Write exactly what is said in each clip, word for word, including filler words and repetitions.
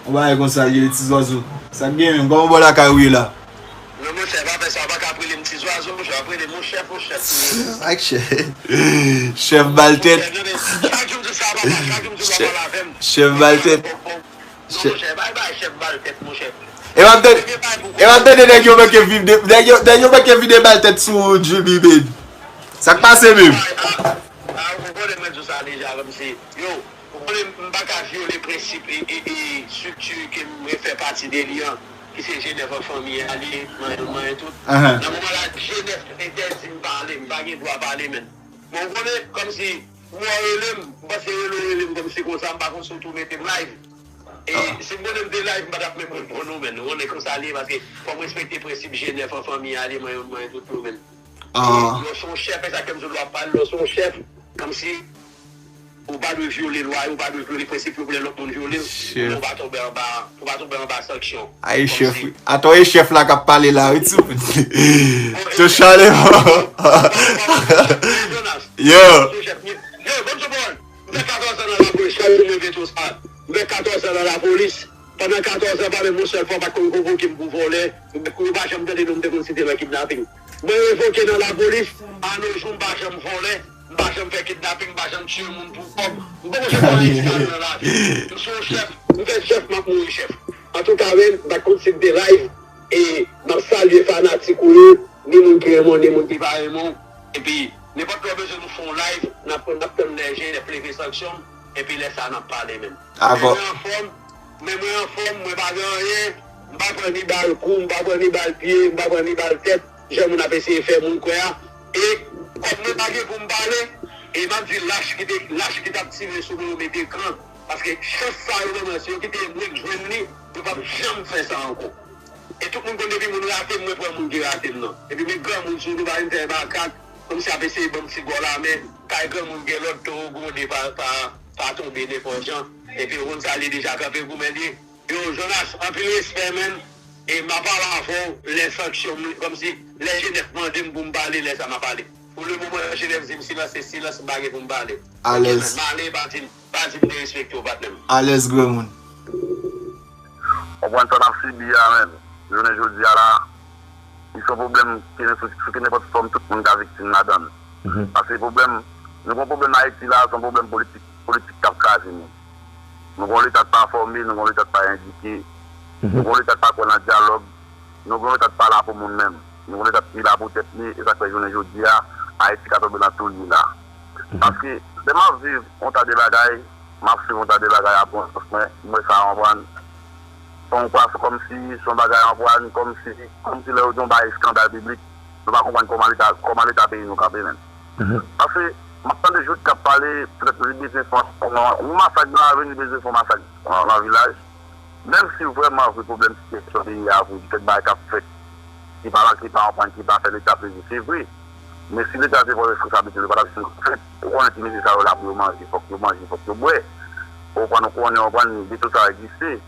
Yon bagay konsa l rele ti zwazo. Sa k gen menm? Kòman bò lakay ou ye la? Non, monchè, pa fè sa, ou pa ka rele m ti zwazo, monchè, w ap rele m yon chèf, yon chèf li ye. Ak chèf. Chèf ba l tèt. Chak jou m di sa, papa, chak jou m di w pa pale avè m. Chèf ba l tèt. Non, monchè, bay bay chèf ba l tèt, monchè. E w ap tande, e w ap tande nèg yo manke viv de, nèg yo, nèg yo manke vide ba l tèt sou Jimmy, men. Sa k pase menm? Ah, ah, ou konnen mwen di w sa deja, kòmsi, yo, ou konnen m pa ka vyole prensip e, e, e estrikti ke m fè pati de li an, ki se G nèf an fanmi a li, manyen, manyen tout. Nan moman la, G nèf entèdi m pale, m pa gen dwa pale, men. Men ou konnen, kòmsi, ou wè w rele m, m panse rele w rele m kòmsi konsa, m pa konn si w tou mete m live. E si m konnen m te live, m pa t ap menm reponn ou, men. Ou konnen konsa li ye, paske fò m respekte prensip G nèf an fanmi a li, manyen, manyen tout tou, men. Lè w se yon chèf, e sa ke m di w, lè w ap pale, lè w se yon chèf, kòmsi ou pa dwe vyole lwa yo, ou pa dwe vyole prensip yo pou lè lòt moun vyole l, pou ou pa tonbe anba, pou ou pa tonbe anba sanksyon. Ay, chèf, wi. Atò, e chèf la k ap pale la, wi, timoun. Tou chale, yo. Yo, ban m sou pawòl. M fè katòz an nan lapolis, chak jou mwen vin tou sa. M fè katòz an nan lapolis. Pandan katòz an, pa menm yon sèl fwa, m pa t konn konvoke m pou vòlè. Ou pa janm tande non m te konn site nan kidnaping. Mwen revoke nan lapolis, a no jou m pa janm vòlè, m pa janm fè kidnaping, m pa janm tiye moun pou kòb. M poko janm fè anyen ilegal nan lavi m. M se yon chèf, m fè chèf, m ap mouri chèf. Antouka, men, m pa t konn si m te live, e m ap salye fanatik ou yo, ni moun ki renmen w, ni moun ki pa renmen w. Epi, nenpòt lè w bezwen nou fè yon live, n ap, n ap tann lè G nèf leve sanksyon m, epi lè sa a n ap pale menm. Men mwen anfòm, men mwen anfòm, mwen pa gen anyen, m pa pran ni bal kou, m pa pran ni bal pye, m pa pran ni bal tèt, jan moun ap eseye fè moun kwè a. E kòm mwen pa gen pou m pale, e m ap di lach ki te, lach ki t ap tire sou mwen yo mete kan, paske chans sa yo ban mwen, se yo ki te mwen k jwenn li, yo p ap janm fè sa ankò. E tout moun konn depi moun rate m, mwen pran moun ki rate m nan. Epi met granmoun sou nou, pa vin fè makak, kòmsi ap eseye ban m ti gòl a, men kay granmoun gen lòd towo gwonde pa, pa, pa tonbe nenpòt jan. Epi ou konn sa li deja kanpe goumen li. Yo, Jonas, anpil respè, menn. E m a pale avè w lè sanksyon m, kòmsi lè G nèf mande m pou m pale, lè sa a m a pale. Pou le moman, G nèf di m silans, se silans, m pa gen pou m pale. Alèz. M ale, pa di m, pa di m derespekte w, patnè m. Alèz, granmoun. Konprann sa n ap sibi a, menn. Jounen jodi a la, li se yon pwoblèm ki sou, sou ki nenpòt fòm tout moun ka viktim ladan l. Paske pwoblèm, nou gen yon pwoblèm Ayiti la, se yon pwoblèm politik, politik k ap kraze nou. Nou gen yon Leta k pa fòme, nou gen yon Leta k pa endike, nou gen yon Leta k pa kwè nan dyalòg, nou gen yon Leta k pa la pou moun menm. Nou gen yon Leta ki la pou tèt li, e sa k fè jounen jodi a, Ayiti ka tonbe nan tou li la. Paske, lè m ap viv yon ta de bagay, m ap swiv yon ta de bagay a bon sans mwen, m wè sa konprann. Se yon pwason kòmsi, se yon bagay anprann, kòmsi, kòmsi lè yo di yon bagay eskandal piblik, nou pa konprann kòman leta, kòman leta peyi nou kanpe menm. Paske, m ap tande jouk k ap pale, petèt li bezwen fè yon, yon masak nan ravin, li bezwen fè yon masak nan, nan vilaj. Menm si vrèman vre pwoblèm sitiyasyon peyi a vre, gen kèk bagay k ap fèt, ki pa la, ki pa anprann, ki pa fè leta plezi, se vre. Men si leta te pran responsablite l, yo pa t ap janm fèt. Ou konnen ti mesye sa yo la pou yo manje, fòk yo manje, fòk yo bwè. Ou konprann, ou konnen, ou konprann, de tout sa egziste.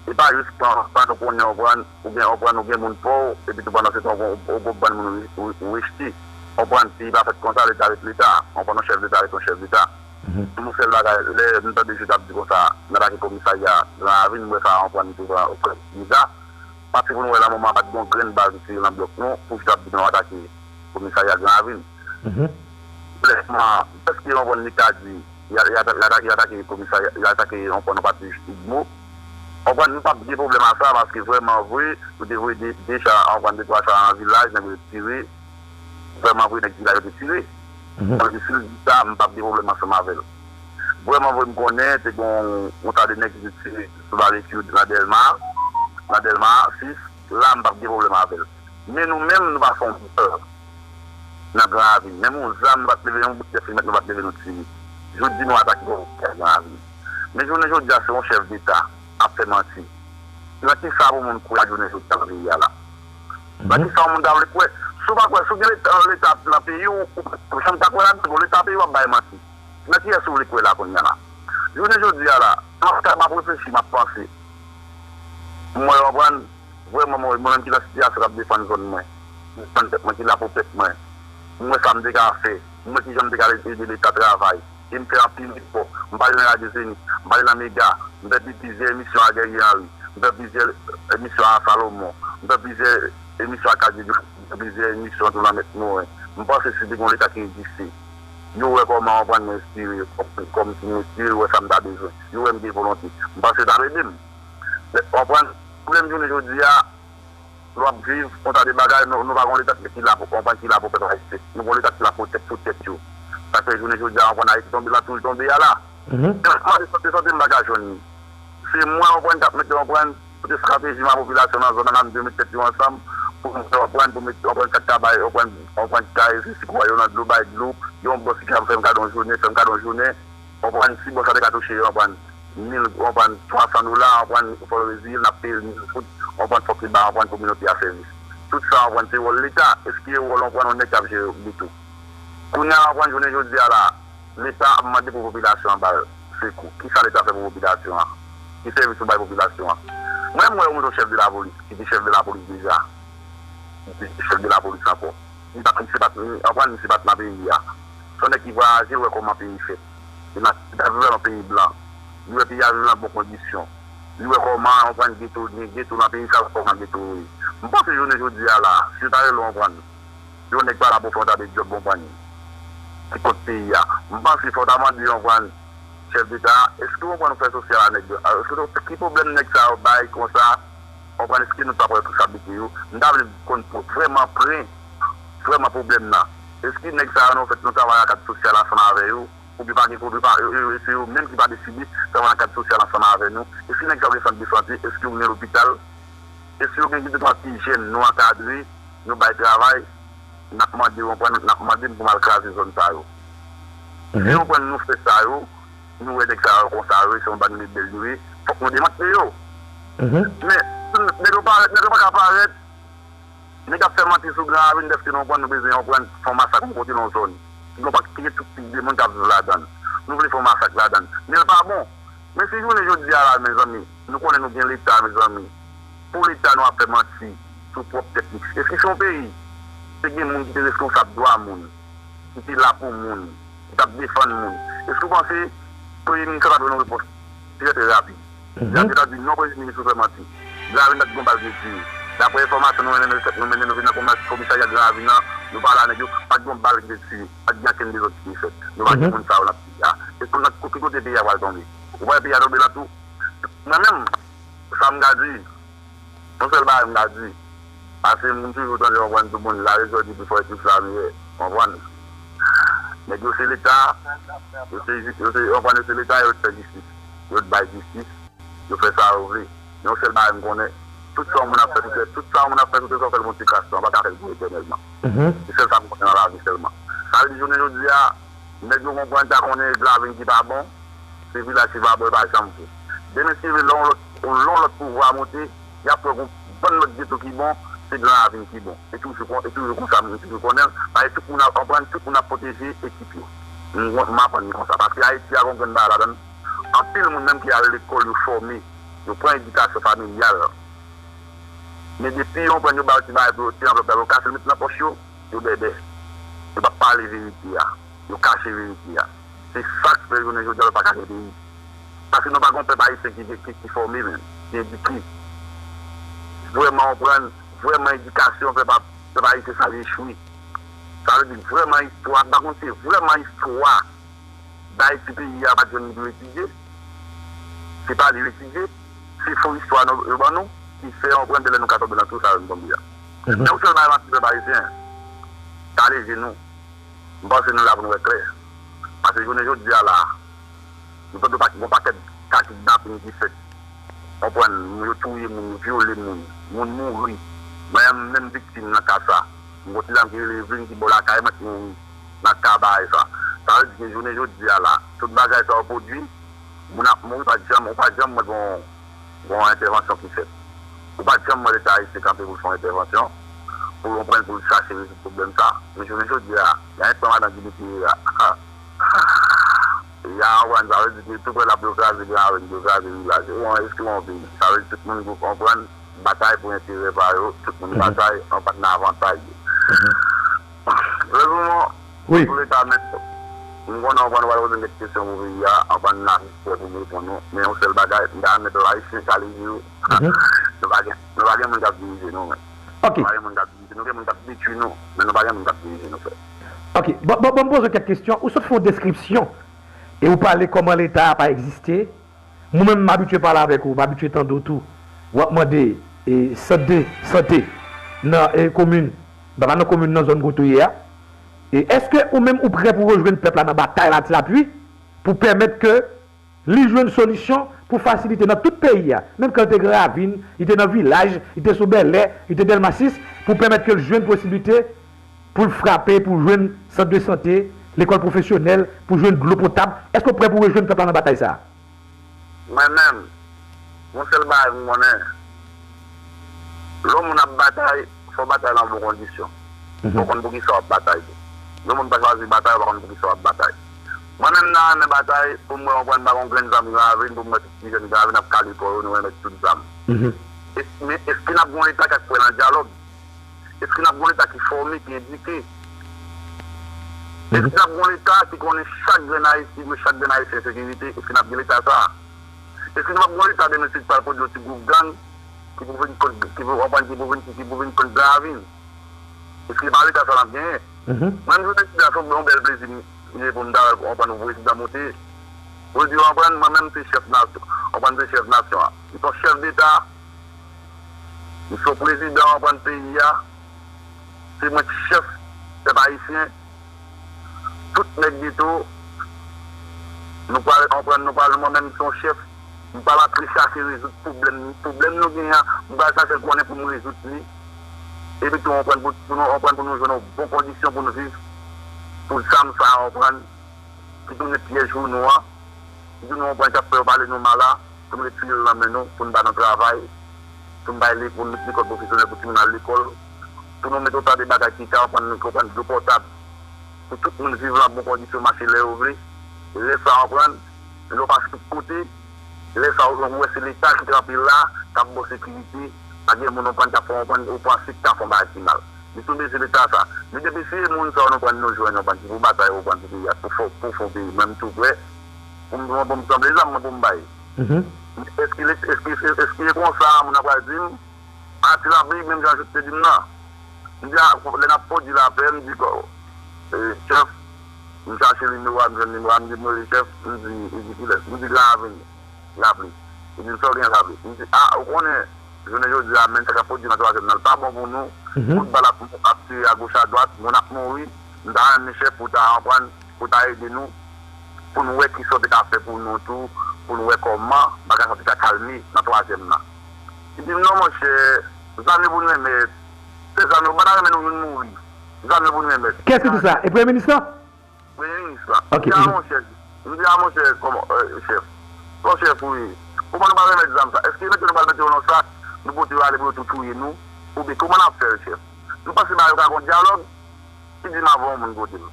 E pa jis pran, pran nou konnen, ou konprann, ou gen, ou konprann, ou gen moun pa w, epi tou pandan se tan, ou, ou, ou bann moun ou, ou, ou rejte. Ou konprann, peyi pa fèt konsa, leta ret leta. Ou konprann, yon chèf deta ret yon chèf deta. Yon sèl bagay, lè m tande Jud ap di konsa, n atake komisarya Gran Ravin, m wè sa, ou konprann, li te vrèman, ou konprann, biza. Paske pou nou wè, nan moman an, pa t gen yon grenn bal ki tire nan blòk nou, pou Jud ap di nou atake komisarya Gran Ravin. Klèman, èske yon konn li ka di, y a, y a, y atake komisarya, y atake yon konn yon pati Jud Igbo? Ou konprann, m p ap gen pwoblèm a sa, paske vrèman vre, yo te voye de, de cha, yon konn de twa cha nan vilaj, nèg yo te tire. Vrèman vre, nèg vilaj yo te tire. Paske si l di sa, m p ap gen pwoblèm ansanm avè l. Vrèman vre, m konnen, te gen yon, yon ta de nèg ki te tire sou Valekyou nan Dèlma, nan Dèlma sis, la, m p ap gen pwoblèm avè l. Men nou menm, nou pa fè yon bal nan Gran Ravin. Menm yon zam, nou pa t leve, yon bout tèt fimèt, nou pa t leve, nou tire. Jodi, nou atake yon Gran Ravin. Men jounen jodi a, se yon chèf deta ap fè manti. Nan kisa pou moun kwè a jounen jodi a nan peyi a la? Nan kisa yon moun ta vle kwè? Si w pa kwè, si w gen leta, leta nan peyi w, ou pa janm ta kwè ladan l, bon, leta peyi w ap bay manti. Nan kiyès ou vle kwè la kounye a la? Jounen jodi a la, m ap, m ap reflechi, m ap panse. M wè, w konprann, vrèman, mwen, mwen menm ki nan sitiyasyon k ap defann zòn mwen, defann tèt mwen, ki la pou pèp mwen, m wè sa m te ka fè, m wè kijan m te ka ede Leta travay, e m fè anpil efò. M pale nan Radyo Zenith, m pale nan Mega, M fè pi- plizyè emisyon a Guerrier Henry. M fè plizyè emisyon a Salomon. M fè plizyè emisyon a Kadjidjou. M fè plizyè emisyon tou nan Mèt Moren. M panse si te gen yon Leta ki egziste, yo wè kòman, w konprann, mwen enspire, kòm, kòm si mwen enspire, yo wè sa m ta bezwen. Yo wè m gen volonte. M panse yo t ap ede m. Men, w konprann, pwoblèm jounen jodi a, lè w ap viv, konsa de bagay, nou, nou pa gen yon Leta ki la pou, w konprann, ki la pou pèp ayisyen. Nou gen yon Leta ki la pou tèt sou tèt yo. Sa fè jounen jodi a, w konprann, Ayiti tonbe la, tou l tonbe a la. Mande sante, sante m pa ka jwenn li. Se mwen, w konprann, k ap mete, w konprann, tout estrateji m a popilasyon nan zòn nan, m te met tèt yo ansanm pou m, w konprann, pou mete, w konprann, sa k ka bay, w konprann, w konprann, ki ka resi sikwa yo nan dlo, bay dlo, gen yon bòs ki ka fè m kado yon jounen, fè m kado yon jounen, w konprann, si bòs la te ka touche, w konprann, mil, w konprann, twa san dola, w konprann, fò l reziye l, n ap peye l mil goud, w konprann, fòk li ba, w konprann, kominote a sèvis. Tout sa, w konprann, se wòl Leta, eske wòl, w konprann, yon nèg k ap jere geto. Kounye a, w konprann, jounen jodi a la, Leta ap mande pou popilasyon an ba l sekou. Kisa Leta fè pou popilasyon an? Ki sèvis ou bay popilasyon an? Mwen, m wè yon chèf de lapolis ki te chèf de lapolis deja. Li te chèf de lapolis ankò. Li pa t, misye pa t, w konprann, misye pa t nan peyi a. Se yon nèg ki vwayaje, wè kòman peyi fèt. Li nan, li ta viv nan peyi blan. Li wè peyi a viv nan bon kondisyon. Li wè kòman, w konprann, geto, gen geto nan peyi sa, wè kòman geto ye. M panse jounen jodi a la, si yo ta rele w, w konprann, yon nèg pa la pou fè yon ta de djòb, w konprann, ki kont peyi a. M panse fò w ta mande, w konprann, chèf deta a, èske w konprann ou fè sosyal a nèg yo? Èske w, ki pwoblèm nèg sa yo bay konsa? W konprann, èske nou pa pran rekonsablite yo? M ta vle konn pou vrèman pre, vrèman pwoblèm nan. Èske nèg sa yo nou fèt nou travay nan kad sosyal ansanm avè yo? Oubyen pa gen pwoblèm, pa, yo, yo, se yo menm ki pa deside travay nan kad sosyal ansanm avè nou? Èske nèg sa yo gen sant de sante? Èske yo gen lopital? Èske yo gen de twa ti jèn nou ankadre, nou bay travay, n ap mande, w konprann, n ap mande n pou m al kraze zòn sa yo. Si w konprann nou fè sa yo, nou wè nèg sa yo konsa yo ye, se yon bann rebèl yo ye, fòk nou demantle yo. Men, nèg yo parèt, nèg yo pa ka parèt, nèg ap fè manti sou Gran Ravin dèske nou konprann, nou bezwen, w konprann, fè yon masak yon kote nan yon zòn. Ki gen tout tip de moun k ap viv ladan l. Nou vle fè yon masak ladan l. Men l pa bon. Men si jounen jodi a la, mezanmi, nou konnen nou gen Leta, mezanmi. Pou Leta nou ap fè manti sou pwòp tèt li. Èske se yon peyi te gen moun ki te reskonsab dwa moun, ki te la pou moun, ki t ap defann moun? Èske w panse Premye Minis la t ap jwenn yon repons trè, trè rapid? Dayè, yo ta di non, Premye Minis ou fè manti. Gran Ravin pa t gen yon bal ki te tire. Daprè enfòmasyon nou mennen, nou mennen, nou vin nan komi-, komisarya Gran Ravin nan, nou pale a nèg yo, pa t gen yon bal ki te tire, pa t gen ankenn dezòd ki te fèt. Nou pa gen moun sa yo nan peyi a. E pou nan ki kote peyi a pral tonbe? Ou pa wè peyi a tonbe la tou? Mwen menm, sa m ka di, yon sèl bagay m ka di, paske m toujou tande, w konprann, tout moun, la rezon di pi fò e plis la meyè, w konprann. Nèg yo se Leta, yo se, yo se, w konprann, yo se Leta, yo t fè jistis, yo t bay jistis, yo fè sa yo vle. Men yon sèl bagay m konnen, tout sa yon moun ap fè sou tè, tout sa yon moun ap fè sou tè, sa w fè l pou yon ti kras tan, w pa ka fè l pou etènèlman. Se sèl sa m konnen nan lavi sèlman. Sa vle di, jounen jodi a, nèg yo konprann ta konnen Gran Ravin ki pa bon, se vilaj ki pa bon, yo pa janm vle. Demen si yo vle, lè yon lòt, lè yon lòt pouvwa monte, y ap wè gon bann lòt geto ki bon, se Gran Ravin ki bon. E toujou kon-, e toujou konsa, m toujou konnen l. Paske tout moun ap konprann, tout moun ap pwoteje ekip yo. M, m aprann li konsa. Paske Ayiti a gon grenn bagay ladan l. Anpil moun menm ki al lekòl, yo fòme, yo pran edikasyon familyal. Men depi yo konprann yo ba yo ti bagay pou yo, ti anvlòp la, yo kase l met nan pòch yo, yo bèbè. Yo p ap pale verite a. Yo kache verite a. Se sa k fè jounen jodi a nou pa ka gen peyi. Paske nou pa gen yon pèp ayisyen ki, ki, ki fòme menm, ki edike. Vrèman, w konprann, vrèman edikasyon pèp, pèp ayisyen sa li echwe. Sa vle di vrèman istwa, m pa konn se vrèman istwa Dayiti peyi a pa t jwenn li pou etidye. Se pa li yo etidye, se fo istwa nou, yo ban nou, ki fè w konprann de lè nou ka tonbe nan twou sa yo nou tonbe a. Men yon sèl bagay m ap di pèp ayisyen, kale je nou. M panse nou la pou nou wè klè. Paske jounen jodi a la, nou tande yon pakèt ka kidnaping ki fèt. Konprann, yo touye moun, yo vyole moun, moun mouri. Mwen menm, m viktim nan ka sa. M gon ti dam ki rele Evelyn ki bò lakay mwen ki mouri nan ka bagay sa. Sa vle di ke jounen jodi a la, tout bagay sa yo pwodui, moun ap mouri, pa t janm, ou pa t janm wè gon, gon entèvansyon ki fèt. Ou pa t janm wè Leta ayisyen kanpe pou l fè yon entèvansyon, pou l konprann, pou l chache rezoud pwoblèm sa. Men jounen jodi a, y a yon pran madan ki mete a. Ya, w konprann, sa vle di ke tou prè l ap yo kraze Gran Ravin, yo kraze vilaj yo. Ou an, èske w an peyi? Sa vle di tout moun pou konprann, batay pou enterè pa yo, tout moun batay an pa nan avantay yo. Rezonman, wi, pou Leta, men, M konnen w konn w al poze m kèk kesyon pou peyi a, anprann n a prè pou m reponn ou. Men yon sèl bagay, m ta renmen pèp ayisyen challenge yo. Nou pa gen, nou pa gen moun k ap dirije nou, men. Ok. Nou pa gen moun k ap dirije nou, gen moun k ap detwi nou, men nou pa gen moun k ap dirije nou, frè. Ok. Bon, bon, bon, m poze w kèk kesyon. Ou sot fè yon deskripsyon e ou pale kòman Leta a pa egziste. Mwen menm, m abitye pale avèk ou, m abitye tande w tou. W ap mande e, sant de sante nan e, komin, pa nan komin nan, zòn kote w ye a. E èske ou menm ou prè pou rejwenn pèp la nan batay la, Ti Lapli, pou pèmèt ke li jwenn solisyon pou fasilite nan tout peyi a, menm kan l te Gran Ravin, li te nan Vilaj, li te sou Bèlè, li te Dèlma sis, pou pèmèt ke l jwenn posiblite pou l frape, pou jwenn sant de sante, lekòl pwofesyonèl, pou jwenn dlo potab? Èske w prè pou rejwenn pèp la nan batay sa a? Mwen menm, yon sèl bagay m konnen, lè yon moun ap batay, fò w batay nan bon kondisyon. Fò w konn pou kisa w ap batay tou. Lè yon moun pa chwazi batay, ou pa konn pou kisa w ap batay. Mwen menm, m ta renmen batay pou m wè, w konprann, m pa gen yon grenn zam Gran Ravin, pou m wè tout ti jèn Gran Ravin ap kale kò yo, nou remèt tout zam. Es-, men èske n ap gen yon Leta k ap kwè nan dyalòg? Èske n ap gen yon Leta ki fòme, ki edike? Èske n ap gen yon Leta ki konnen chak grenn Ayisyen, ki dwe chak grenn Ayisyen sekirite? Èske n ap gen Leta sa a? Èske n ap gen yon Leta demen si l pral pwodui yon ti gwoup gang ki pou vin kont, ki pou, w konprann, ki pou vin, ki pou vin kont Gran Ravin? Èske pa Leta sa a n ap genyen? Mwen, m jwenn Leta sa a, se yon bèl plezi m ye pou m ta wè, w konprann, yon prezidan monte. Pou l di, w konprann, mwen menm se chèf nasyon, w konprann, se chèf nasyon an. M se yon chèf deta, m se yon prezidan, w konprann, peyi a. Se mwen ki chèf pèp ayisyen. Tout nèg geto, nou pral, w konprann, nou pral, mwen menm m se yon chèf. M pral antre chache rezoud pwoblèm, pwoblèm nou genyen an, m pral chache l konnen pou m rezoud li. Epi tou, w konprann, pou, pou nou, w konprann, pou nou jwenn yon bon kondisyon pou nou viv. Pou zam sa a, w konprann, ki tounen pyèj pou nou an, ki tounen yon pwen k ap fè yo pale nou mal la, pou n retire l nan men nou, pou n ba nou travay, pou n bay li, pou n met lekòl pwofesyonèl pou timoun al lekòl, pou nou met yon ta de bagay ki ka konprann, konprann dlo potab, pou tout moun viv nan bon kondisyon, mache lè yo vle. Lè sa a, konprann, lè w pase tout kote, lè sa a, ou wè se Leta ki kanpe la, k ap ba w sekirite, pa gen moun, konprann, k ap fè, konprann, ou panse ki ka fè yon bagay ki mal. Li tou bezwen Leta sa. Men depi se moun sa yo nou pran nou jwenn, nou pran ki pou batay, ou pran ki pou peyi a, pou fè, pou fè yon peyi. Mwen m tou prè. Pou m, pou m sanble zam mwen pou m bay. Men èske, èske, èske, èske e konsa moun nan pral di m, a Ti Lapli, menm jan Jout te di m nan. M di, a, lè n ap pwodui lapè, m di, e, chèf, m chache nimewo a, m jwenn nimewo a, m di, mwen, chèf, m di, li di kilès? M di, Gran Ravin. Lapli. Li di m, sa w gen Lapli? M di, a, ou konnen, jounen jodi a, menm sa k ap pwodui nan twazyèm nan, l pa bon pou nou. Kout bal ap, ap tire agoch adwat, moun ap mouri. M ta renmen chèf pou w ta konprann, pou w ta ede nou, pou n wè kisa w te ka fè pou nou tou, pou n wè kòman bagay sa te ka kalme nan twazyèm nan. Li di m, non, monchè, zam yo pou n remèt. Se zam yo, ou pa ta renmen nou youn mouri. Zam yo pou n remèt. Kiyès ki di sa? E premye minis lan? Premye minis la. Ok. M di a monchè, m di a monchè, kòman, e, chèf. Bon chèf, wi. Kòman nou pa remèt zam sa? Èske mete nou pral mete yo nan sak, nou pote yo ale pou yo tou touye nou? Oubyen kòman n ap fè l, chèf? Nou panse bagay yo ka gon dyalòg? Li di m ap voye yon moun kote l.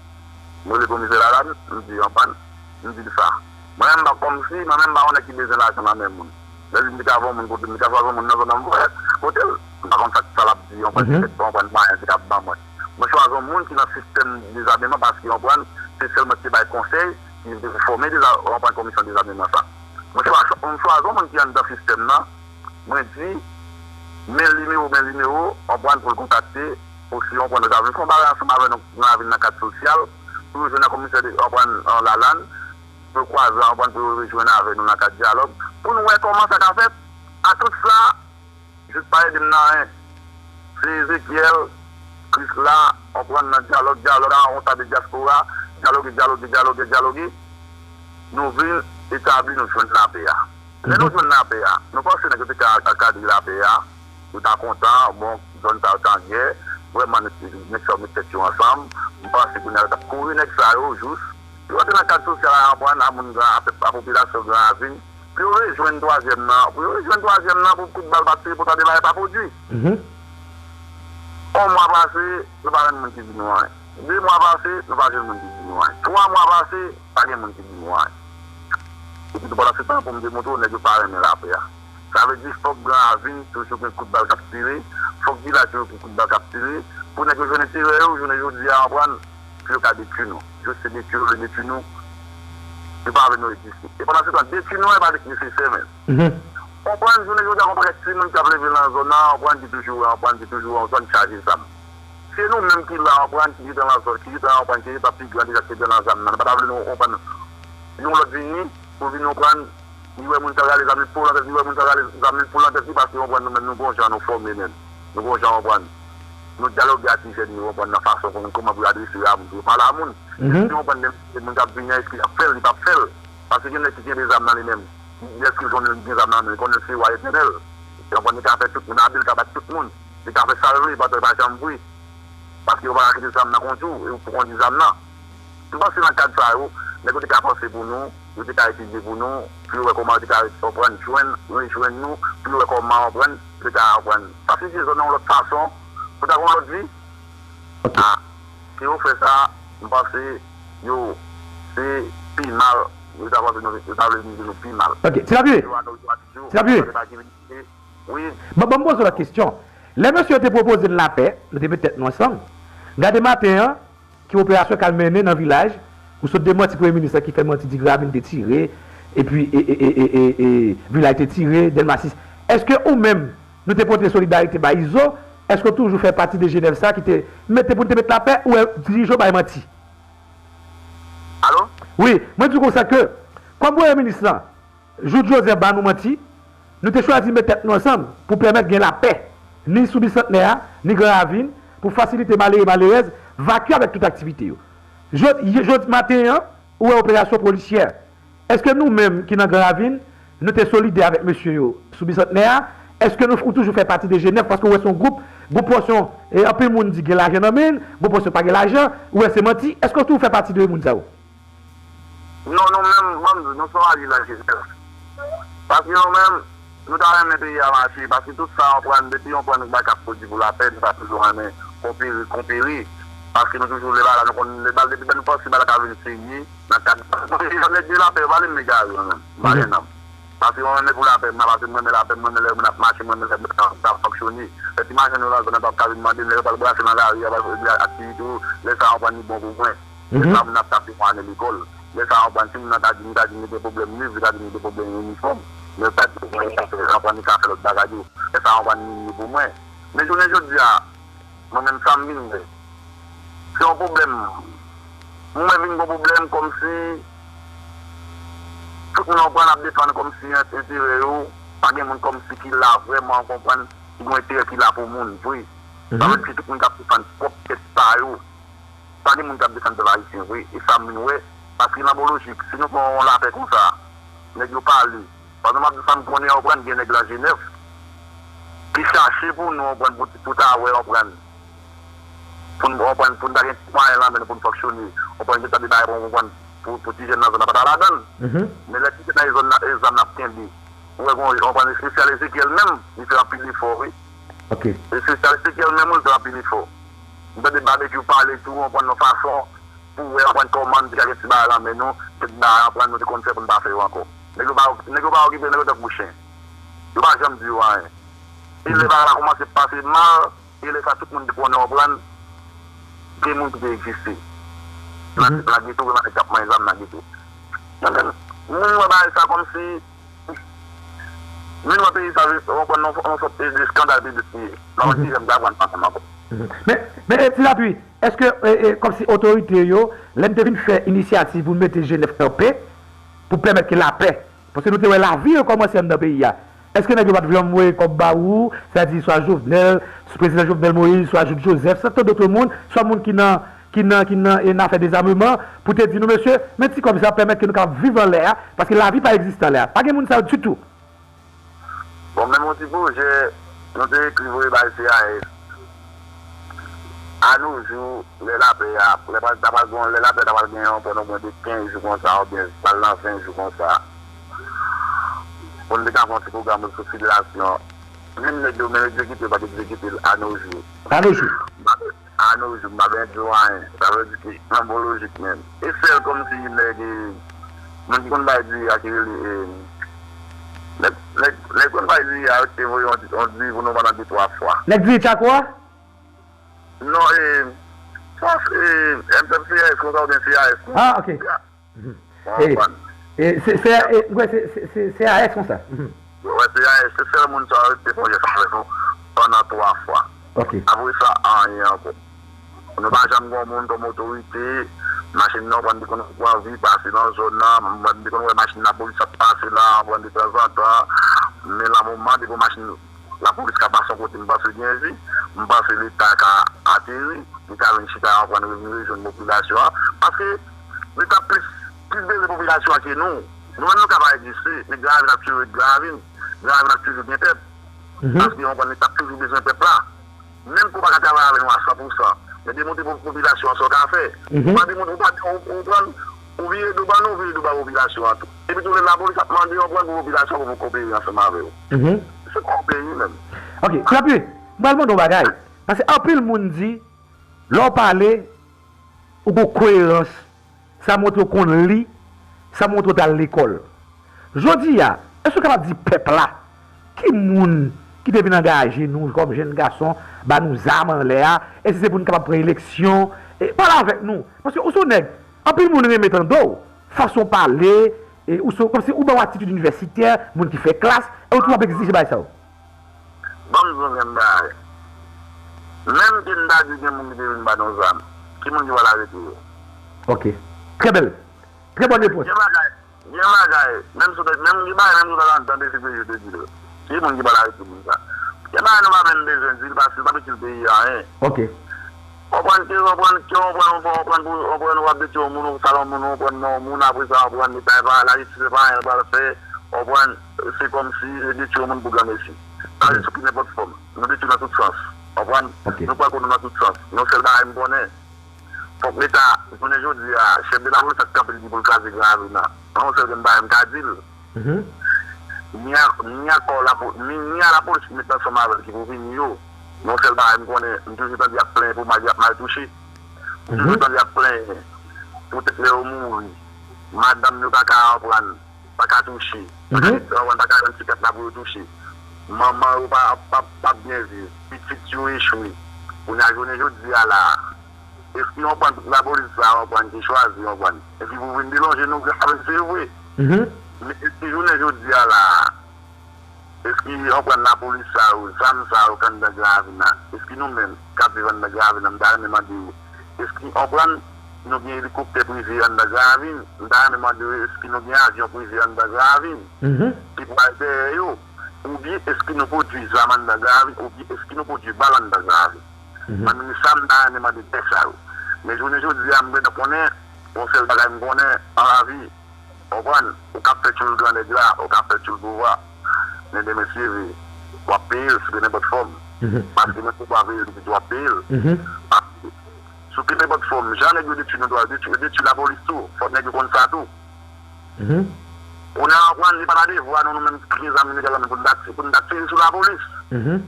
M rele komisè Lalann, m di, anpann, m di l sa. Mwen menm, m pa kòmsi, mwen menm, m pa yon nèg ki bezwen lajan nan men moun. Lè li di m li ka voye yon moun kote m, li ka chwazi yon moun nan zòn nan, m voye kote l. M pa konn sa, sa l ap di, yon pwen, petèt, yon pwen mwayen li t ap ban mwen. Mwen chwazi yon moun ki nan sistèm dezameman paske, yon pwen, se sèl mwen ki te bay konsèy, ki te fòme deza-, yon pwen, komisyon dezameman sa. Mwen chwazi, mwen chwazi yon moun ki anndan sistèm nan, mwen di, men nimewo, men nimewo, yon pwen, pou l kontakte, pou si yon pwen, nou ta vin fè yon bagay ansanm avè nou nan ravin nan kad sosyal, pou yo jwenn nan komisè de, yon pwen, Lalann, pou yo kwaze, yon pwen, pou yo rejwenn avè nou nan kad dyalòg, pou n wè kòman sa ka fèt. A tout sa, Jout pa ede m nan anyen. Se Ezekyèl, Krisla, w konprann, nan dyalòg, dyalòg a yon ta de dyaspora, dyaloge, dyaloge, dyaloge, dyaloge. Nou vin etabli, nou jwenn lapè a. Lè nou jwenn lapè a, nou panse nèg yo te ka ankadre lapè a, yo ta kontan, bon, zòn sa yo te an gè, vrèman, nèg, nèg sa yo met tèt yo ansanm, m panse kounye a yo t ap kore nèg sa yo, jous, yo antre nan kad sosyal la, w konprann, a moun Gran, a pèp, a popilasyon Gran Ravin, pou yo rejwenn twazyèm nan, pou yo rejwenn twazyèm nan, pou kout bal pa tire, pou ta de bagay pa pwodui. Yon mwa pase, nou pa jwenn moun ki di nou anyen. De mwa pase, nou pa jwenn moun ki di nou anyen. Twa mwa pase, pa gen moun ki di nou anyen. Epi tou pandan se tan, pou m demontre w, nèg yo pa renmen lapè a. Sa vle di, fòk Gran Ravin toujou gen kout bal k ap tire, fòk vilaj yo gen kout bal k ap tire, pou nèg yo jwenn enterè yo, jounen jodi a, w konprann, pou yo ka detwi nou. Yo se detwi yo vle detwi nou. Yo pa vle nou egziste. E pandan se tan, detwi nou an pa nesesè menm. Konprann, jounen jodi a, yon pakèt timoun k ap leve nan zòn nan, konprann, ki toujou, konprann, ki toujou yon zòn chaje zam. Se nou menm ki la, konprann, ki gentan nan zòn, ki gentan, konprann, ki gentan pi gran deja, ki gentan nan zam nan. Nou pa ta vle nou, konprann, yon lòt vini, pou vin, konprann, li wè moun sa rale zam li pou lan tèt, li wè moun sa rale zam li pou lan tèt li, paske, konprann, nou menm, nou gon jan nou fòme menm. Nou gon jan, konprann, nou dyaloge ak ti jèn yo, konprann, nan fason, konprann, kòman pou yo adrese yo a moun, pou yo pale a moun. Epi, konprann, menm si se moun k ap vini an, èske l ap fè l, li p ap fè l. Paske gen nèg ki kenbe zam nan li menm. Lèske l konnen l gen zam nan men l, konnen l se wa etènèl. Li konprann li ka fè tout moun abil, li ka bat tout moun. Li ka fè sa l vle, patwon pa janm vre. Paske yo pa ka kite zam nan kondui w, e ou pou kondui zam nan. M panse nan kad sa yo, nèg yo te ka panse pou nou, yo te ka etidye pou nou, pou yo wè kòman yo te ka konprann, jwenn, rejwenn nou, pou yo wè kòman konprann, yo te ka konprann. Pasifye zòn nan yon lòt fason, pou ta gen yon lòt vi. Ok. A, si yo fè sa, m panse yo, se pi mal, yo ta panse nou, yo ta vle vin di nou pi mal. Ok, Ti Lapli. Yo a nou, yo a toujou, Ti Lapli. Yo pa ki vin di, wi. Ban, ban m poze w lòt kesyon. Lè mesye yo te pwopoze n lapè, nou te met tèt nou ansanm. Gade maten an, ki operasyon k al mennen nan vilaj, ou sot demanti premye minis la ki fè manti di Gravin te tire, epi e, e, e, e, e, e, vilaj te tire, Dèlma sis. Èske ou menm, nou te pote solidarite bay Izo, èske w toujou fè pati de G nèf sa ki te mete pou n te met lapè, ou wè dirijan w bay manti? Alo? Wi, mwen di w konsa ke, kòm premye minis lan, Jout Jozèf ba nou manti, nou te chwazi met tèt nou ansanm pou pèmèt gen lapè, ni sou Bisantnè a, ni Gran Ravin, pou fasilite malere, malerèz vakye avèk tout aktivite yo. Jodi, jodi maten an, ou wè operasyon polisyè. Èske nou menm ki nan Gran Ravin, nou te solidè avèk mesye yo sou Bisantnè a? Èske nou, ou toujou fè pati de G nèf paske ou wè se yon gwoup, gon pòsyon, e anpil moun di gen lajan nan men l, gon pòsyon pa gen lajan, ou wè se manti? Èske ou toujou fè pati de moun sa yo? Non, nou menm, ban m di, nou se yon alye nan G nèf. Paske nou menm, nou ta renmen peyi a mache, paske tout sa w konprann, depi w konprann bagay k ap pwodui pou lapè, nou ta toujou renmen konpere, konpere. Paske nou toujou vle bagay la, nou konn, lè bal, depi lè nou panse bagay la ka vin serye, nan kad, nèg de lapè, yo pale m egare, mwen menm, m pa gen nanm. Paske mwen renmen pou lapè m nan, paske mwen renmen lapè m, mwen renmen lè moun ap mache, mwen renmen lè moun ap, ap fonksyone. Lè ti machann yo nan zòn nan p ap ka vin mande m, lè yo pral brase nan lari a, pral fè aktivite yo, lè sa a, w konprann, li bon pou mwen. Lè sa a, moun ap tape mwen ale lekòl. Lè sa a, w konprann, timoun nan ta di m, li ta di m li gen pwoblèm liv, li ta di m li gen pwoblèm inifòm. Men yo ta di m, w konprann, li ka fè lòt bagay yo. Lè sa a, w konprann, li bon pou mwen. Men jounen jodi a, mwen menm sa m vin wè. Se yon pwoblèm. Mwen vin gon pwoblèm kòmsi tout moun konprann ap defann kòmsi en-, enterè yo. Pa gen moun kòmsi ki la vrèman konprann, ki gon enterè ki la pou moun vre. Sa vle di se tout moun k ap defann pwòp tèt pa yo. Pa gen moun k ap defann pèp ayisyen vre. E sa m vin wè. Paske nan bon lojik, si nou fè yon lapè konsa, nèg yo pale, pandan m ap di sa m konnen, w konprann, gen nèg nan G nèf ki chache pou nou, w konprann, pou, pou ta wè, w konprann, pou n, w konprann, pou n ta gen mwayen nan men nou pou n fonksyone, w konprann, gen tan de bagay pou, w konprann, pou, pou ti jèn nan zòn nan pa ta ladan l. Men lè ti jèn nan e zòn nan, e zam nan ap kenbe, ou wè, w konprann, espesyal Ezekyèl menm, li fè anpil efò, wi. Ok. Espesyal Ezekyèl menm, wi, li fè anpil efò. M tande Babekyou pale tou, w konprann, yon fason, pou wè, w konprann, kòman n te ka gen ti bagay nan men nou, kèk bagay, w konprann, nou te konn fè pou n pa fè yo ankò. Nèg yo pa, nèg yo pa okipe, nèg yo tankou chen. Yo pa janm di yo anyen. E lè bagay la kòmanse pase mal, e lè sa tout moun te konnen, w konprann, gen moun ki te egziste. Nan, nan geto, gen nèg k ap manyen zam nan geto. Mwen menm, mwen wè bagay sa kòmsi, vin wè peyi sa, w konprann, yon, yon sòt de eskandal piblik li ye. Nan yon ti jan m ta pran ansanm ankò. Men, men, e, Ti Lapli, èske, e, e, kòmsi otorite yo, lè n te vin fè inisyativ pou n mete G nèf kanpe, pou pèmèt ke lapè, paske nou te wè lavi rekòmanse anndan peyi a, èske nèg yo pa t vle voye kòb ba ou, sètadi swa Jovenel, prezidan Jovenel Moïse, swa Jout Joseph, swa tant d'autres moun, swa moun ki nan, ki nan, ki nan, e, nan afè dezameman, pou te di nou, mesye, men ti kòb sa pèmèt ke nou kapab viv anlè a, paske lavi pa egziste anlè a. Pa gen moun sa yo ditou. Bon, menm yon ti pwojè, nou te ekri voye bay C I S. A nos jours, lè lapè a, lè pral, ta pral gen, lè lapè ta pral gen yon, pandan omwen de kenz jou konsa, oubyen pral nan ven jou konsa. Pou n te ka fè yon ti pwogram resosibilasyon. Menm nèg yo, menm egzekite yo pa t egzekite l a nos jours. A nos jours. A nos jours, m pa bezwen di w anyen. Sa vle di ke, nan bon lojik menm. E sèl kòmsi nèg, e, moun ki konn bay diri a ki rele, e, nèg, nèg, nèg konn bay diri a, yo te voye yon, yon diri pou nou pandan de, twa fwa. Nèg diri Tchako a? Non, e, Fòs, e, M S C I S konsa oubyen C I S konsa. Ah, ok. Ou konprann? E, e, se, se, e, mwen, se, se, se, se C I S konsa. Mhm. Wè, C I S, se sèl moun sa yo te fè yon jès avèk nou pandan twa fwa. Ok. Apre sa, anyen ankò. Nou pa janm gen yon moun kòm otorite, machin nan, ou konprann, li konn pran vi pase nan zòn nan, ou konprann, li konn wè machin lapolis ap pase la, ou konprann, de tanzantan, men la moman, depi yon machin lapolis ka pase yon kote, m panse gen vi, m panse Leta ka ateri, li ka vin chita, ou konprann, vin rejwenn popilasyon an, paske Leta plis, plis bezwen popilasyon an ke nou. Nou menm nou ka pa egziste, men Gravin ap toujou ret Gravin, Gravin ap toujou gen pèp. Mhm. Paske, ou konprann, Leta ap toujou bezwen pèp la. Menm ke w pa ka travay avè nou a san pou san, men demontre po-, popilasyon an sa w ka fè. Mhm. Ou pa demontre, ou pa, ou, ou pran, ou vire do ban nou, ou vire do ba popilasyon an tou. Epi tou lè lapolis ap mande yon pran pou popilasyon pou, pou kopere ansanm avè w. Mhm. Se pa yon peyi menm. Ok, Trapye, m pral mande yon bagay. Paske anpil moun di, lè w pale, ou gon koerans, sa montre w konn li, sa montre w t al lekòl. Jodi a, èske w kapab di pèp la ki moun ki te vin angaje nou kòm jèn gason, ba nou zam anlè a, èske se pou n kapab pran eleksyon? E, pale avèk nou, paske ou se yon nèg, anpil moun renmen tande w, fason w pale, e, ou se, kòmsi ou ba yon atitid inivèsitè, moun ki fè klas, e ou toujou ap egzije bagay sa yo. Ban m di w yon bagay. Menm ke n ta di gen moun ki te vin ba nou zam, ki moun ki pral arete yo? Ok. Trè bèl. Trè bòn repons. Gen bagay, gen bagay, menm si w te, menm gen bagay, menm si w ta tande C P J te di l. Ki moun ki pral arete moun sa? Gen bagay nou pa menm bezwen di l, paske l p ap itil peyi a anyen. Ok. Konprann ke, konprann ke, konprann, konprann, konprann, w ap detwi yon moun, ou sal yon moun, ou pran non yon moun, apre sa, konprann, leta e pa, lajistis e pa anyen l pral fè, konprann, se kòmsi, e detwi yon moun pou granmesi. Sa vle di sou ki nenpòt fòm. Nou detwi nan tout sans. Konprann? Ok. Nou pran kou nou nan tout sans. Yon sèl bagay m konnen, fòk leta, jounen jodi a, chèf de lapolis ap kanpe l di pou l kraze Gravin nan. Yon sèl grenn bagay m ka di l. Mhm. Ni a, ni a kò lapo-, ni, ni a lapolis ki met ansanm avè l ki pou vini yo. Yon sèl bagay m konnen, m toujou tande y ap plenyen pou mal, y ap mal touche. M toujou Mhm. tande y ap plenyen pou tèt lè yo mouri. Madanm yo pa ka anprann, pa ka touche. Pa ka Mhm. anprann, pa ka jwenn ti kat la pou yo touche. Manman yo pa, pa, pa byen viv. Pitit yo echwe. Kounye a jounen jodi a la a, eski yon pran tout lapolis sa, yon pran ki chwazi, yon pran? Epi pou vin delonje nou Gravin, se vre. Mhm. Men eski jounen jodi a la a, eski yon pran lapolis sa yo, zam sa yo k anndan Gravin nan? Eski nou menm k ap viv anndan Gravin nan, m ta renmen mande yo, eski yon pran nou gen elikoptè prive anndan Gravin? M ta renmen mande yo, eski nou gen avyon prive anndan Gravin Mhm. ki pral dèyè yo? Oubyen eski nou pwodui zam anndan Gravin? Oubyen eski nou pwodui bal anndan Gravin? Mhm. Mwen menm sa m ta renmen mande nèg sa yo. Men jounen jodi a, m gentan konnen, yon sèl bagay m konnen an lavi, konprann, ou ka fè tchoul grannèg la, ou ka fè tchoul pouvwa. Men demen si Dye vle, w ap peye l sou de nenpòt fòm. Mhm. Paske menm si w pa veye l, w ap peye l. Mhm. Paske sou de nenpòt fòm, jan nèg yo detwi nou, yo detwi, yo detwi lapolis tou. Fòk nèg yo konn sa tou. Mhm. Kounye a, konprann, li pa ta devwa nou, nou menm ki gen zam ilegal la, pou n ta, pou n ta tire sou lapolis. Mhm.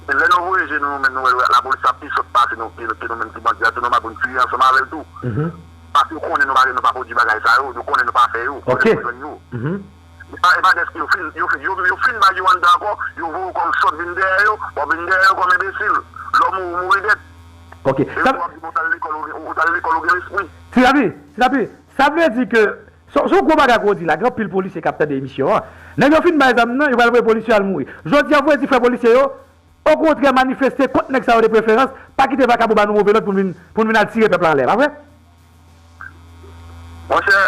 Men lè nou voye je nou, nou menm nou wè lapolis la pi sòt pase nou, ke, ke nou menm ki bandi a tou, nou pa pou n tire ansanm avè l tou. Mhm. Paske yo konnen nou pa, nou pa pwodui bagay sa yo, yo konnen nou pa fè yo, kote Ok. pou jwenn yo. Mhm. E pa, e pa dèske yo fin, yo fin, yo, yo fin bay yo anndan ankò, yo voye w kòm sòt vin dèyè yo, w ap vin dèyè yo kòm enbesil. Lè w mouri, w mouri nèt. Ok. E Sa, w ap di, bon, w t al lekòl, ou, ou t al lekòl, ou gen lespri. Ti Rapi, Ti Rapi, sa vle di ke, se, se yon gwo bagay ke w di la, gen anpil polisye k ap tande emisyon an. Nèg yo fin bay zam nan, yo pral voye polisye al mouri. Jodi a, w vle di frè polisye yo, okontrè, manifeste kont nèg sa yo de preferans, pa kite vakabon ba nou move lòd pou n vin, pou n vin al tire pèp la anlè, pa vre? Monchè,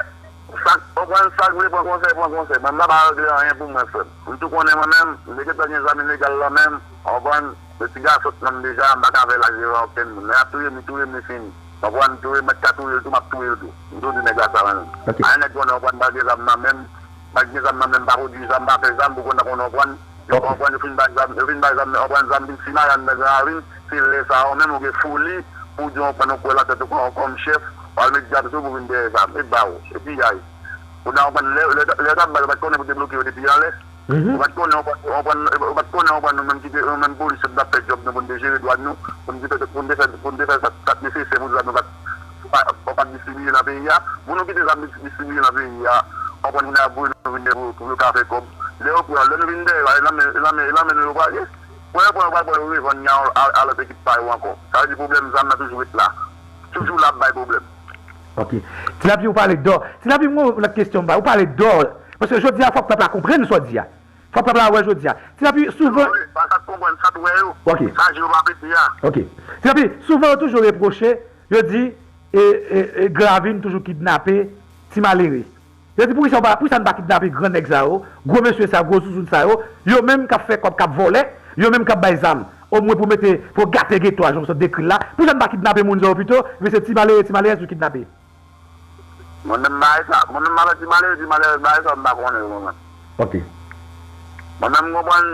sa, w konprann, sa k vle pran konsèy, pran konsèy. Mwen, m pa ba regle anyen pou mwen, frè m. M tou konnen mwen menm, m te gentan gen zam ilegal lan menm, w konprann, de ti gason nan m deja, m pa ka fè laj devan okenn moun. Lè y ap touye m, li touye m, li fini. W konprann, m touye, mwen t ka touye l tou, m ap touye l tou. M tou di nèg la sa mwen menm. Ok. Anyen nèg konnen, w konprann, m pa gen zam nan menm, m pa gen zam nan menm, m pa pwodui zam, m pa fè zam, pou konnen, konnen, w konprann, Yo Ok. konprann, yo fin bay zam, yo fin bay zam, yo pran zam vin simaye anndan Gravin, se lè sa a ou menm ou gen foli pou w di w pran, ou kwè nan tèt ou kòm, kòm chèf, w al met dyab sou pou vin dèyè zam, e ba w, e piyay. Kounye a ou pran lè, lè, lè yo t ap ba l, ou pa t konnen pou debloke yo depi anlè. Mhm. Ou pa t konnen, ou pa, ou pran, ou pa t konnen, ou pran nou menm ki te, nou menm polis yo t ap fè djòb nou pou n te jere dwàn nou, pou n te fè, pou n te fè, pou n te fè sa, sa k nesesè pou zam nou pa t, pa, pa t distribiye nan peyi a. Pou nou kite zam dis-, distribiye nan peyi a, ou konprann, kounye a voye nou vin dèyè pou, pou yo ka fè kòb. Lè yo pran, lè nou vin dèyè, e lanmen, e lanmen, e lanmen nou yo prale. Premye pwen yo pral pran yo revann, y a, a, a lòt ekip pa yo ankò. Sa vle di pwoblèm zam nan toujou ret la. Toujou l ap bay pwoblèm. Ok. Ti Lapli, ou pale dò. Ti Lapli, mwen, lòt kesyon m ba, ou pale dò. Paske jodi a, fòk pèp la konprann sa w di a. Fòk pèp la wè jodi a. Ti Lapli, souvan. Wi, sa, sa t konprann, sa t wè yo. Ok. Sa je yo pa pete a. Ok. Ti Lapli, souvan yo toujou repwoche, yo di, e, e, e, Gran Ravin toujou kidnape ti malere. Yo di, poukisa w pa, poukisa n pa kidnape gran nèg sa yo, gwo mesye sa, gwo zouzoun sa yo, yo menm k ap fè kòb, k ap vòlè, yo menm k ap bay zam, omwen pou mete, pou gate geto a, jan w sot dekri l la, poukisa n pa kidnape moun sa yo pito, men se ti malere, ti malerèz yo kidnape? Mwen menm bagay sa, mwen menm avè ti malere, ti malerèz bagay sa, m pa konnen yo, mwen menm. Ok. Mwen menm, m konprann,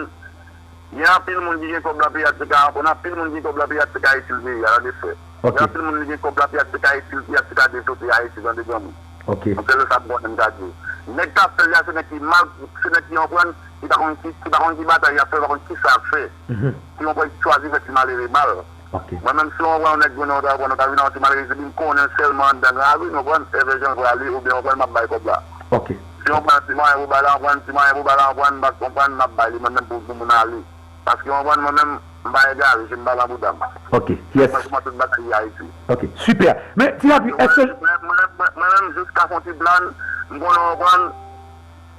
gen anpil moun ki gen kòb lan peyi a ki te ka, konn anpil moun ki gen kòb lan peyi a ki te ka itil peyi a, tande frè. Ok. Gen anpil moun ki gen kòb lan peyi a ki te ka itil peyi a, ki te ka devlope Ayiti, tande granmoun. Ok. Yon sèl sa m konnen m ka di w. Nèg k ap fè l la, se nèg ki mal, se nèg ki konprann, ki pa konn ki, ki pa konn ki batay y ap fè, pa konn ki sa y ap fè. Mhm. Ki konprann, ki chwazi fè ti malere mal. Ok. Mwen menm, si yon, yon nèg grenn, yon, yon, yon ta vin yon ti malere, epi m konnen l sèlman anndan Gran Ravin, w konprann, èvè jan l prale, oubyen w konprann, m ap bay kòb la. Ok. Si yon pran ti mwayen pou bay la, yon pran ti mwayen pou bay la, yon pran, m ap, yon pran, m ap bay li, mwen menm pou, pou moun ale. Paske w konprann, mwen menm, m pa egare, je m pa nan bouda m. Ok, yes. Mwen kòmanse tout bagay Ayiti. Ok, sipè. Men, Ti Lapli, èske. Mwen, mwen, mwen, mwen menm, jiska fon ti plan, m konnen w konprann,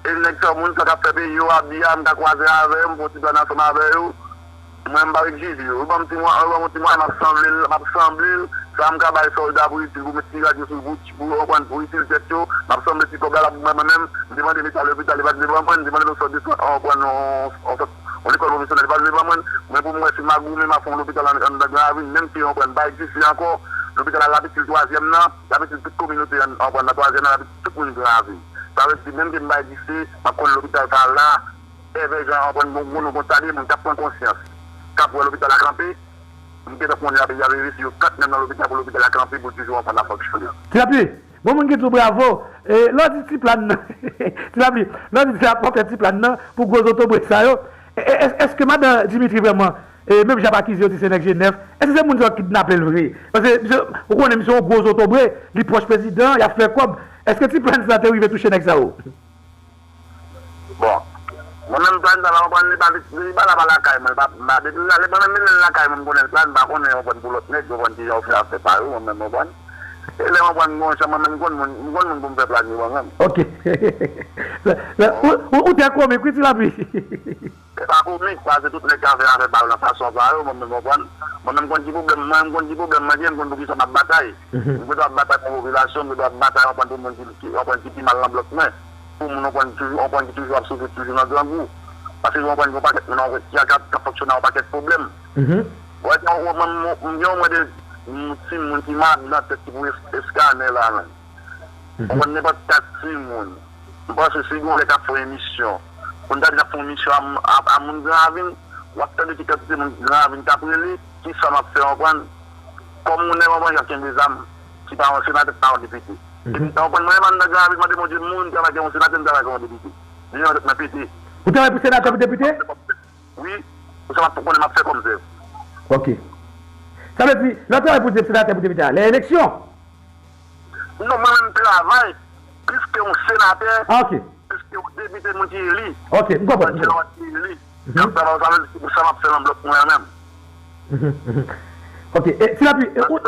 e nèg sa, moun sa k ap fè peyi yo, Abya, m ka kwaze avè yo, m fon ti plan ansanm avè yo. Mwen, m pa egzije yo. Yo ban m ti mwa, yo ban m ti mwa, m ap sanble l, m ap sanble l. Sa m ka bay sòlda pou itil, pou met ti rad yo sou wout, pou, w konprann, pou itil tèt yo. M ap sanble ti kòb la, l ap ban mwen menm. M te mande leta lopital, li pa t vle ban mwen. M te mande l yon sòt de, w konprann, yon, yon sòt yon lekòl pwofesyonèl, li pa t vle ban mwen. Mwen, pou m wè si m a goumen, m a fè yon lopital ann, anndan Gran Ravin, menm si yon pwen pa egziste ankò, lopital la, l ap itil twazyèm nan, l ap itil tout kominote an, yon pwen nan twazyèm nan, l ap itil tout moun Gran Ravin. Sa vle di, menm ke m pa egziste, m ap konn lopital sa la, èvè jan yon pwen gon, gon, gon ta de moun k ap pran konsyans, k ap wè lopital la kanpe, m gentan konnen y ap, y ap envesti yo kat menm nan lopital pou lopital la kanpe, pou toujou yon pwen ap fonksyone. Ti Lapli, Bon, moun ki di w bravo. E, lè w di ti plan nan, Ti Lapli, lè w di se ap fè ti plan nan pou gwo zotobre sa yo, e, e, èske madan Dimitri vrèman, e, menm jan ap akize yo di se nèg G nèf, èske se moun sa yo k kidnape l vre? Paske, misye, ou konnen, misye yon gwo zotobre, li pwòch prezidan, y ap fè kòb. Èske ti plan sa te rive touche nèg sa yo? Bon, mwen menm plan sa la, w konprann, li pa, li pa la pa lakay mwen, li pa, m pa, depi la, li pa menm mennen l lakay mwen, m konnen l plan, m pa konnen, w konprann, pou lòt nèg, w konprann, kijan yo fè afè pa yo, mwen menm, w konprann. E lè mwen pran yon chan, mwen menm, m konn moun, m konn moun pou m fè plan yo, mwen menm. Ok. Ou, ou, ou trè komik, wi, Ti Lapli. Se pa komik, paske tout nèg ka fè afè pa yo nan fason pa yo, mwen menm, w konprann. Mwen menm, m konn ki pwoblèm, mwen menm, m konn ki pwoblèm mwen gen, m konn pou kisa m ap batay. Mhm. M gen dwa ap batay pou popilasyon, m gen dwa ap batay, w konprann, pou moun ki, ki, w konprann, ki pi mal nan blòk mwen. Pou moun, w konprann, toujou, w konprann, ki toujou ap soufri, toujou nan grangou. Paske, w konprann, gen yon pakèt moun, w konprann, ki ap, k ap fonksyone ak yon pakèt pwoblèm. Mhm. Wè, gen yon, mwen, mwen, mwen, gen yon mwen de, mm, timoun ki malad nan tèt ki pou es-, eskanè la, menm. Mhm. Ou konn nenpòt kat timoun. M panse si gon lè k ap fè yon emisyon, pou n ta di n ap fè yon emisyon a, a, a moun Gran Ravin, w ap tande ki kantite moun Gran Ravin k ap rele, kisa m ap fè, w konprann? Kòm ou nèg, w konprann, k ap kenbe zam, ki pa yon senatè, ki pa yon depite. Mhm. Epi, w konprann, mwen menm anndan Gran Ravin, mande Bondye, m mouri, m travay, gen yon senatè, m travay, gen yon depite. Li nan tèt mwen pete. Ou travay pou senatè, pou depite? Wi, pou sa m ap konnen m ap fè kòm zèv. Ok. Sa vle di, lè w travay pou senatè, pou depite a, lè eleksyon? Non, mwen menm travay plis ke yon senatè, ah, ok, plis ke yon depite, moun ki eli. Ok, m konprann, m konprann. Ki eli. Mhm. K ap travay, sa vle di, se pou sa m ap fè nan blòk mwen an menm. Mhm, mhm. Ok, e, Ti Lapli, e, ou,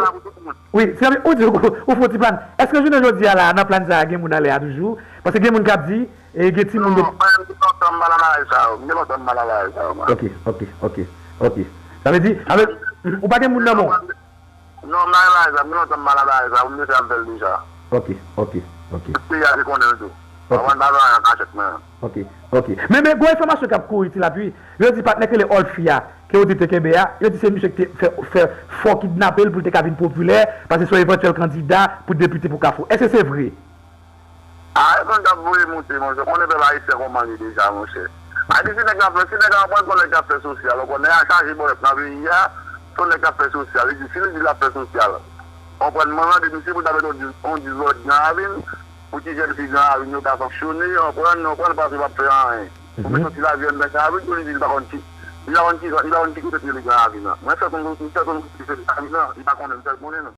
wi, Ti Lapli, ou di ou, ou fè yon ti plan. Èske jounen jodi a la, nan plan sa a, gen moun anlè a toujou? Paske gen moun k ap di, e, gen timoun yo. Non, mwen, m gen lontan m pa nan bagay sa yo. M gen lontan m pa nan bagay sa yo, mwen. Ok, ok, ok, ok. Sa vle di, sa vle, ou pa gen moun nan men w? Non, m pa nan bagay sa, m gen lontan m pa nan bagay sa, m deja m fè l deja. Ok, ok, ok. Tout peyi a te konnen l tou. Ok. Mwen pa fè anyen an kachèt mwen. Ok, ok. Men, men, gon enfòmasyon k ap kouri, Ti Lapli. Yo di patnè k rele Olfi a, ke yo di te kenbe a, yo di se misye ki te fè, fè fò kidnape l pou l te ka vin popilè, paske se yon evantyèl kandida pou depite pou Kafou. Èske se vre? A, e konn k ap voye moute, monchè. Konnen pèp ayisyen kòman l ye deja, monchè. Ayiti, nèg la fè, si nèg la pran, se yon nèg k ap fè sosyal. Ou konnen, a chaje bòlèt nan peyi a, se yon nèg k ap fè sosyal. Li di, si li di l ap fè sosyal, ou konprann, mwen mande misye pou l ta mete yon di-, yon dizòd Gran Ravin, pou ti jèn fi Gran Ravin yo ka fonksyone, ou konprann, ou konprann, paske yo p ap fè anyen. Ou mete yon ti lavi anndan Gran Ravin, pou li di li pa konn ki, li pa konn ki, li pa konn ki kote l rele Gran Ravin nan. Mwen sèl konn, mwen sèl konn kote l rele Gran Ravin nan, li pa konnen, m sèl konnen non.